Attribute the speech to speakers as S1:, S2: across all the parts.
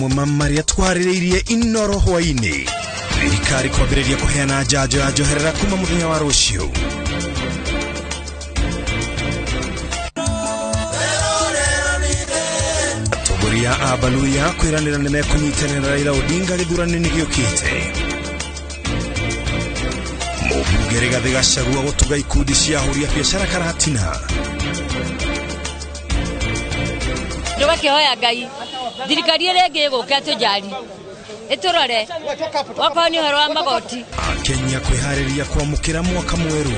S1: Mamwe ma marĩa twarĩrĩirie Inoro hwainĩ. Thirikari kwambĩrĩria kũheana njanjo ya njoherera kuma mũthenya wa rũciũ. Atongoria a Baluya kwĩranĩra nĩ mekũnyitanĩra na Raila Odinga gĩthurano-inĩ gĩũkĩte. Mũmbunge Rigathĩ Gachagua gũtuga ikundi cia ahũri a biacara Karatina.
S2: Tũgakĩhoya Ngai thirikari ĩrĩa ĩngĩ ĩgũka ĩtũnjari ĩtũrore wakorwo nĩ ũhoro wa magoti.
S1: Akenya kwĩharĩria kwamũkĩra mwaka mwerũ.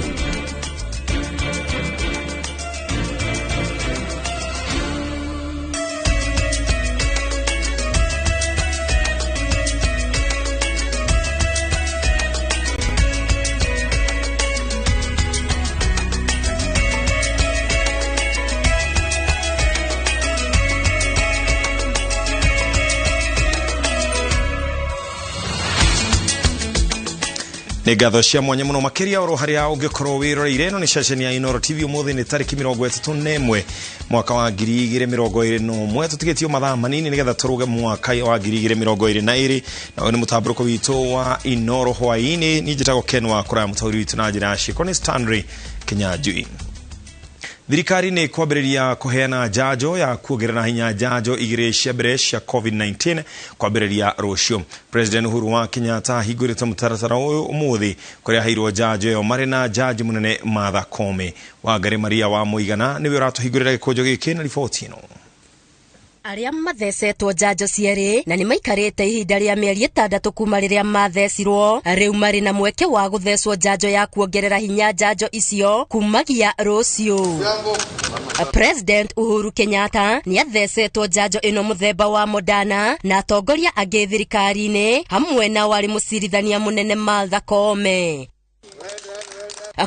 S1: Nĩ ngatho cia mwanya mũno makĩria oro harĩa ũngĩkorwo wĩroreire. Ĩno nĩ ceceni ya Inoro TV. Ũmũthĩ nĩ tarĩki 31 mwaka wa 2021. Tũtigĩtio mathaa manini nĩgetha tũrũge mwaka wa 2022, na ũyũ nĩ mũtambũrũko witũ wa Inoro hwainĩ. Niĩ njĩtagwo Ken wa Kũraya, mũtaũri witũ na njĩra ya ciĩko nĩ Stanley Kinyanjui. Thirikari nĩ kwambĩrĩria kũheana njanjo ya kuongerera hinya njanjo igĩrĩ cia mbere cia COVID-19 kwambĩrĩria rũciũ. President Uhuru wa Kenyatta ahingũrĩte mũtaratara ũyũ ũmũthĩ kũrĩa aheirwo njanjo ĩyo marĩ na jaji mũnene Martha Koome. Wangari Maria wa Mũigana nĩwe ũratũhingũrĩra gĩkũnjo gĩkĩ na riboti ĩno.
S3: Arĩa mathecetwo njanjo cierĩ na nĩ maikarĩte ihinda rĩa mĩeri 6 kuma rĩrĩa mathecirwo rĩu marĩ na mweke wa gũthecwo njanjo ya kuongerera hinya njanjo icio kumagia rũciũ. President Uhuru Kenyatta nĩ athecetwo njanjo ĩno mũthemba wa Moderna na atongoria angĩ thirikari-inĩ hamwe na warĩ mũcirithania mũnene Martha Koome.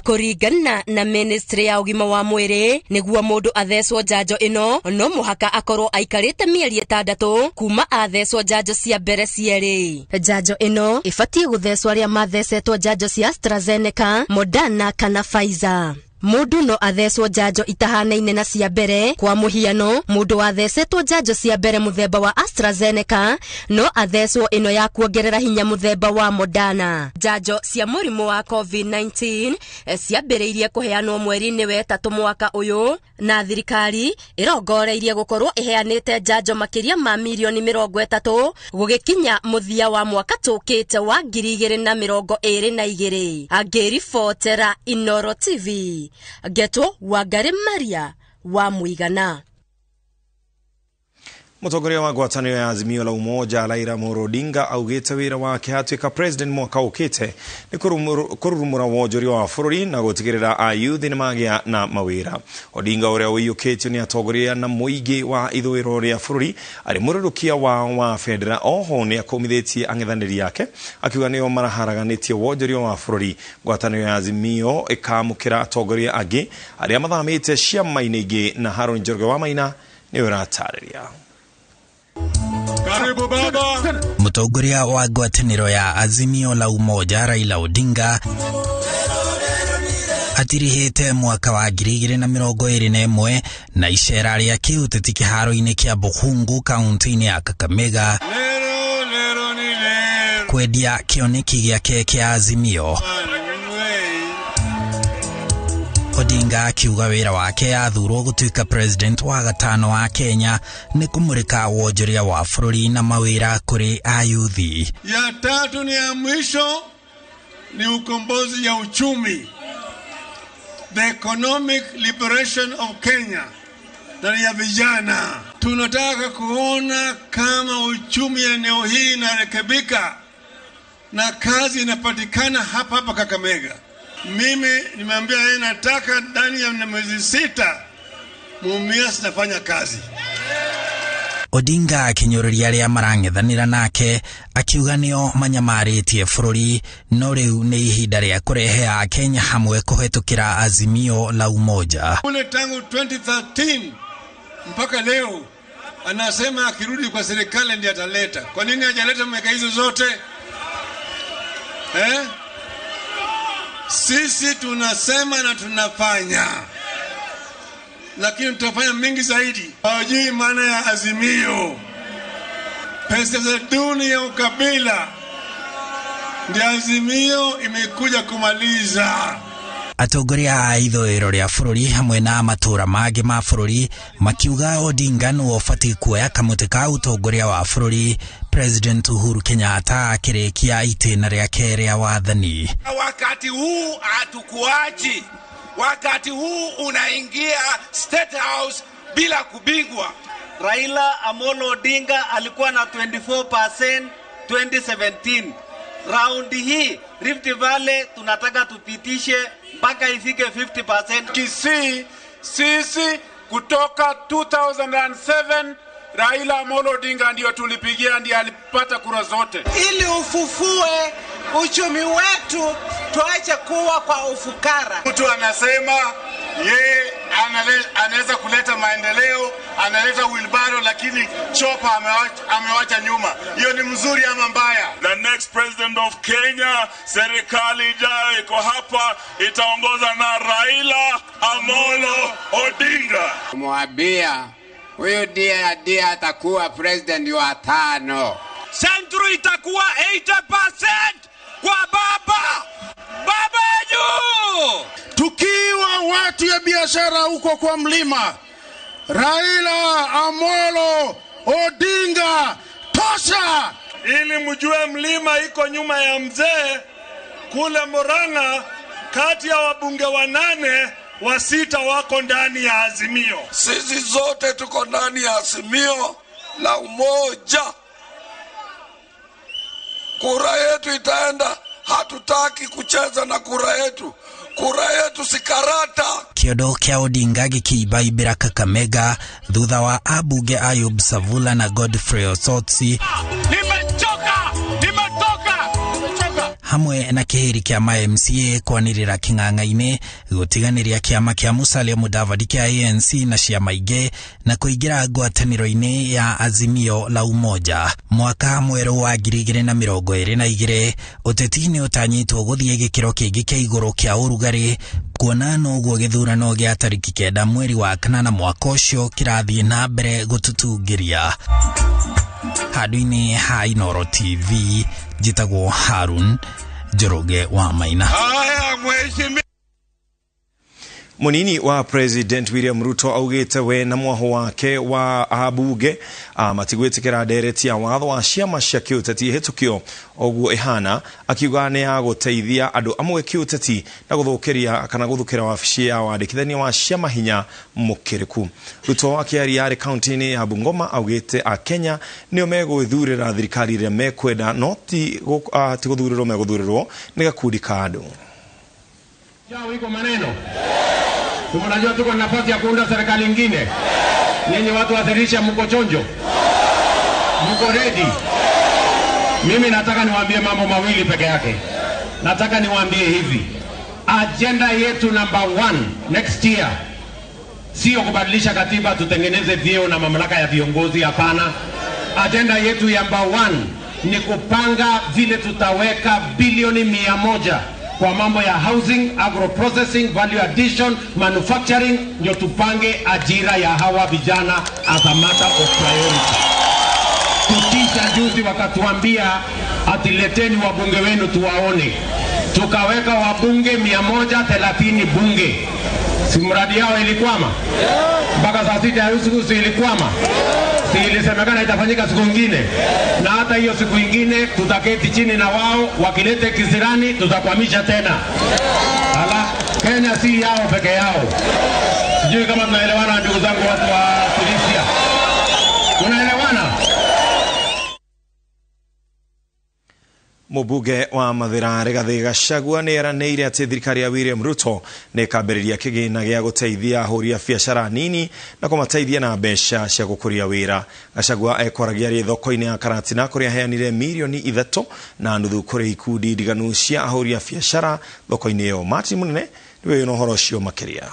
S3: Kũringana na ministry ya ũgima wa mwĩrĩ, nĩguo mũndũ athecwo njanjo ĩno no mũhaka akorwo aikarĩte mĩeri 6 kuma athecwo njanjo cia mbere cierĩ. Njanjo ĩno ĩbatiĩ gũthecwo arĩa mathecetwo njanjo cia AstraZeneca, Moderna kana Pfizer. Mũndũ no athecwo njanjo itahanaine na cia mbere. Kwa mũhiano, mũndũ wathecetwo njanjo cia mbere mũthemba wa AstraZeneca no athecwo ĩno ya kuongerera hinya mũthemba wa Moderna. Njanjo cia mũrimũ wa COVID-19 ciambĩrĩirie kũheanwo mweri-inĩ wa 3 mwaka ũyũ, na thirikari ĩrongoreirie gũkorwo ĩheanĩte njanjo makĩria ma mirioni 30 gũgĩkinya mũthia wa mwaka tũkĩte wa 2022. Angĩribotera Inoro TV, Geto Wangari Maria wa Mũigana.
S1: Mũtongoria wa ngwatanĩro ya Azimio la Umoja Raila Amolo Odinga augĩte wĩra wake atuĩka president mwaka ũkĩte nĩ kũrurumũra wonjoria wa bũrũri na gũtigĩrĩra ayuthi nĩ magĩa na mawĩra. Odinga ũrĩa ũiyũkĩtio nĩ atongoria na mũingĩ wa ithũĩro rĩa bũrũri arĩ mũrũrũkia wao wa bendera. Oho nĩ akũmithĩtie ang'ethanĩri ake akiuga nĩo maraharaganĩtie wonjoria wa bũrũri. Ngwatanĩro ya Azimio ĩkamũkĩra atongoria angĩ arĩa mathamĩte ciama-inĩ ingĩ, na Haron Njoroge wa Maina nĩwe ũratarĩria.
S4: Karibu baba.
S5: Mũtongoria wa ngwatanĩro ya Azimio la Umoja Raila Odinga atirihĩte mwaka wa 2021 na icera rĩa kĩũteti kĩharo-inĩ kĩa Bukhungu kaunti-inĩ ya Kakamega kwendia kĩoneki gĩake kĩa Azimio. Odinga akiuga wĩra wake athurwo gũtuĩka president wa gatano wa Kenya nĩ kũmũrĩka wonjoria wa bũrũri na mawĩra kũrĩ ayuthi.
S4: Ya tatu ni ya mwisho ni ukombozi ya uchumi, the economic liberation of Kenya, na ya vijana. Tunataka kuona kama uchumi eneo hii inarekebika na kazi inapatikana hapa hapa Kakamega. Mimi nimeambia yeye nataka ndani ya mwezi 6 Mumias nafanya kazi.
S5: Odinga akinyũrũria arĩa marang'ethanĩra nake akiuga nĩo manyamarĩtie bũrũri, no rĩu nĩ ihinda rĩa kũrehe Akenya hamwe kũhetũkĩra Azimio la Umoja.
S4: Kule tangu 2013 mpaka leo anasema akirudi kwa serikali ndiye ataleta. Kwa nini hajaleta miaka hizo zote? Sisi tunasema na tunafanya, lakini tutafanya mingi zaidi. Hawajui maana ya Azimio. Pesa za duni ya ukabila ndio Azimio imekuja kumaliza.
S5: Atongoria a ithũĩro rĩa bũrũri hamwe na matũra mangĩ ma bũrũri makiuga Odinga nĩwe ũbatiĩ kuoya kamũtĩ ka ũtongoria wa bũrũri President Uhuru Kenyatta akĩrĩkia itĩna rĩake rĩa wathani.
S6: Wakati huu hatukuachi, wakati huu unaingia State House bila kubingwa.
S7: Raila Amolo Odinga alikuwa na 24% 2017. Raundi hii Rift Valley tunataka tupitishe mpaka ifike 50%.
S8: Kisii sisi kutoka 2007 Raila Amolo Odinga ndio tulipigia, ndiye alipata kura zote.
S9: Ili ufufue uchumi wetu, tuache kuwa kwa ufukara.
S8: Mtu anasema yeye anaweza kuleta maendeleo, analeta wheelbarrow, lakini chopa amewacha nyuma. Hiyo ni mzuri ama mbaya?
S10: The next president of Kenya, serikali ijayo iko hapa, itaongoza na Raila Amolo Odinga.
S11: Mwambia huyu ndiye atakuwa president wa 5.
S6: Central itakuwa 80% kwa baba. Baba juu.
S12: Tukiwa watu ya biashara huko kwa mlima, Raila Amolo Odinga tosha.
S4: Ili mjue mlima iko nyuma ya mzee kule Murang'a, kati ya wabunge 8 wa6 wako ndani ya Azimio.
S13: Sisi zote tuko ndani ya Azimio la Umoja. Kura yetu itaenda, hatutaki kucheza na kura yetu. Kura yetu si karata.
S5: Kiondo kia Odinga gĩkĩimbaibĩra Kakamega thutha wa abunge Ayub Savula na Godfrey Osotsi.
S6: Nimechoka, nimetoka, nimechoka.
S5: Hamwe na kĩhĩri kĩa ma MCA kwanĩrĩra kĩng'ang'a-inĩ gũtiganĩria kĩama kĩa Musalia Mudavadi kĩa ANC na ciama ingĩ na kũingĩra ngwatanĩro-inĩ ya Azimio la Umoja. Mwaka mwerũ wa 2022 ũteti nĩ ũtanyĩtwo gũthiĩ gĩkĩro kĩngĩ kĩa igũrũ kĩa ũrugarĩ kuona noguo gĩthurano gĩa tarĩki 9 mweri wa 8 mwaka ũcio kĩrathiĩ na mbere gũtutungĩria. Handũ-inĩ ha Inooro TV njĩtagwo Harun Njoroge wa Maina.
S6: Haya mheshimiwa.
S1: Munini wa President William Ruto augite we na mwaho wake wa abunge matigwitikira ndereti ya watho wa ciama cia kiuteti ihĩtũkio oguo ihana, akiuga nĩ ya gũteithia andũ amwe kiuteti na gũthũkĩria kana gũthũkĩra wabici ya wandĩkithania wa ciama hinya mũkĩrĩku. Ruto akĩaria arĩ kaunti-inĩ ya Bungoma augĩte Akenya nĩo megwĩthurĩra thirikari ĩrĩa mekwenda no ti gũthurĩrwo megũthurĩrwo nĩ gakundi ka andũ.
S14: Iko maneno. Unajua tuko na nafasi ya kuunda serikali nyingine. Nyinyi watu wa Thirisha mko chonjo. Mko ready. Mimi nataka niwaambie mambo mawili peke yake. Nataka niwaambie hivi. Agenda yetu number 1 next year sio kubadilisha katiba tutengeneze vyeo na mamlaka ya viongozi, hapana. Agenda yetu number 1 ni kupanga vile tutaweka bilioni 100 kwa mambo ya housing, agro processing, value addition, manufacturing, ndio tupange ajira ya hawa vijana as a matter of priority. Tukisha juzi wakatuambia ati leteni wabunge wenu tuwaone. Tukaweka wabunge 130 bunge. Si mradi yao ilikwama? Mpaka saa 6 ya usiku si ilikwama? Si ilisemekana itafanyika siku nyingine? Na hata hiyo siku nyingine tutaketi chini na wao, wakilete kisirani tutakwamisha tena. Ala, Kenya si yao peke yao. Sijui kama tunaelewana ndugu zangu watu wa Tunisia. Tunaelewana?
S1: Mũmbunge wa Mathira Rigathi Gachagua nĩ eranĩire atĩ thirikari ya William Ruto nĩ ĩkambĩrĩria kĩgĩna gĩa gũteithia ahũri a biacara nini na kũmateithia na mbeca cia gũkũria wĩra. Gachagua ekwaragia arĩ thoko-inĩ ya Karatina kũrĩa aheanire mirioni 3.5 kũrĩ ikundi ndiganu cia ahũri a biacara thoko-inĩ ĩyo. Martin Munene nĩwe wĩna ũhoro ũcio makĩria.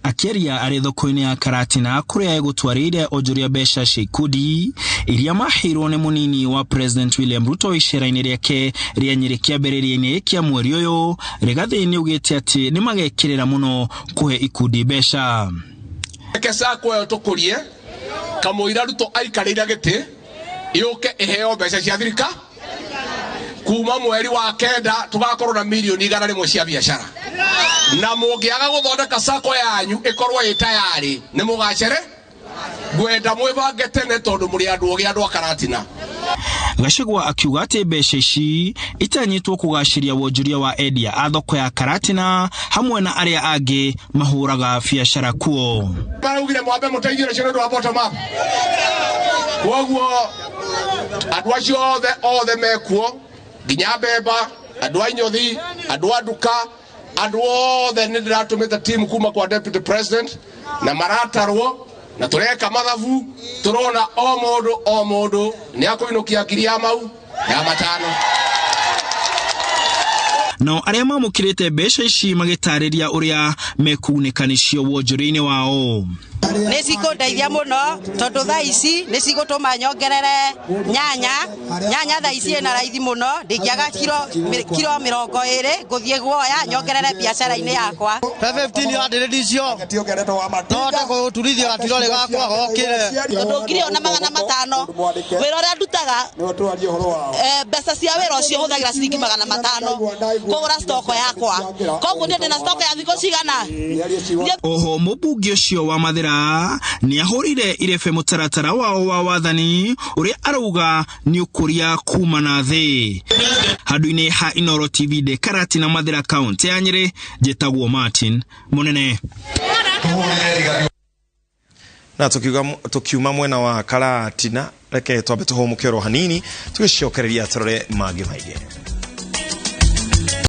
S15: Akĩaria arĩ thoko-inĩ ya Karatina kũrĩa egũtwarĩire onjoria mbeca cia ikundi iria maheirwo nĩ mũnini wa President William Ruto icera-inĩ rĩake rĩa Nyĩrĩ kĩambĩrĩria-inĩ kĩa mweri ũyũ, Rigathi nĩaugĩte atĩ nĩmagekĩrĩra mũno kũhe ikundi mbeca.
S16: Reke SACCO ĩyo tũkũrie Kamũira Ruto aikarĩire gĩtĩ yũke ĩheo mbeca cia thirika kuma mweri wa 9 tugakorwo na milioni 100 cia biacara na mũngĩaga gũthondeka sako yanyu ĩkorwo ĩ tayarĩ nĩ mũgacere ngwenda mwĩbange tene tondũ mũrĩ andũ ogĩ andũ a Karatina.
S15: Gachagua akiuga atĩ mbeca ici itanyĩtwo kũgacĩria wonjoria wa endia a thoko ya Karatina hamwe na arĩa angĩ mahũraga biacara kuo.
S16: Maraugire mwambe mũteithie ũcio nĩ ũndũ wa bottom up. Kwoguo andũ acio othe mekuo nginya mbemba, andũ a inyothi, andũ a nduka, andũ othe nĩ ndĩratũmĩte team kuma kwa deputy president na maratarwo na tureka mathabu turona o mundu o mundu ni akuinukia ngiri ya mau ya 5.
S15: Nao arĩa mamũkĩrĩte mbeca ici magĩtarĩria ũrĩa mekuunĩka nĩcio wonjoria-inĩ wao.
S17: Nĩ cikũndeithia mũno tondũ thaa ici nĩ cigũtũma nyongerere nyanya. Nyanya thaa ici ĩna raithi mũno, ndingĩaga kiro 20 ngũthiĩ guoya nyongerere biacara-inĩ yakwa.
S18: 15 yandĩrĩri icio nohote gũturithia gatirori gakwa gokĩre
S19: tondũ ngiri ĩyo na 500 wĩra ũrĩa ndutaga mbeca cia wĩra ũcio hũthagĩra ciringi 500 kũgũra stoko yakwa, koguo niĩ ndĩna stoko ya thikũ cigana.
S15: Oho mũmbunge ũcio wa Mathĩra nĩ ahũrire irebe mũtaratara wao wa wathani ũrĩa arauga nĩ ũkũria kuma na thĩ. Handũ-inĩ ha Inooro TV ndĩ Karatina Mathĩra kaũntĩ ya Nyĩrĩ, njĩtagwo Martin Mũnene.
S1: Na tukiuma mwena wa Karatina reke twambe tũhũmũke oro hanini tũgĩcokereria tũrore mangĩ maingĩ.